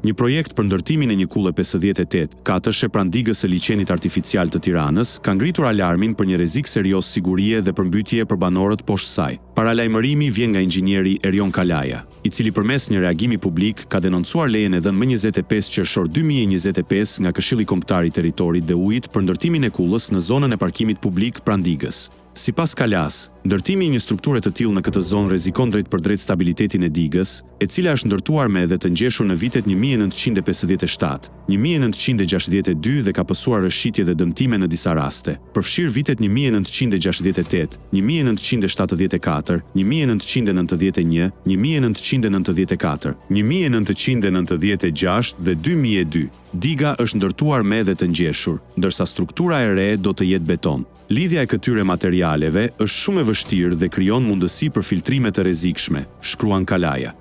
Një projekt për ndërtimin e një kulle 58 katëshe pranë digës së Liqenit Artificial të Tiranës ka ngritur alarmin për një rrezik serioz sigurie dhe përmbytjeje për banorët poshtë saj. Paralajmërimi vjen nga inxhinieri Erion Kalaja, i cili përmes një reagimi publik ka denoncuar lejen e dhënë më 25 qershor 2025 nga Këshilli Kombëtar i Territorit dhe Ujit për ndërtimin e kullës në zonën e parkimit publik pranë digës. Sipas Kalasë, ndërtimi i një strukture të tillë në këtë zonë rrezikon drejtpërdrejt stabilitetin e digës, e cila është ndërtuar me dhe të ngjeshur në vitet 1957, 1962 dhe ka pësuar rrëshqitje dhe dëmtime në disa raste, përfshirë vitet 1968, 1974, 1991, 1994, 1996 dhe 2002. Diga është ndërtuar me dhe të ngjeshur, ndërsa struktura e re do të jetë beton. Lidhja e këtyre materialeve është shumë e vështirë dhe krijon mundësi për filtrime të rrezikshme, shkruan Kalaja.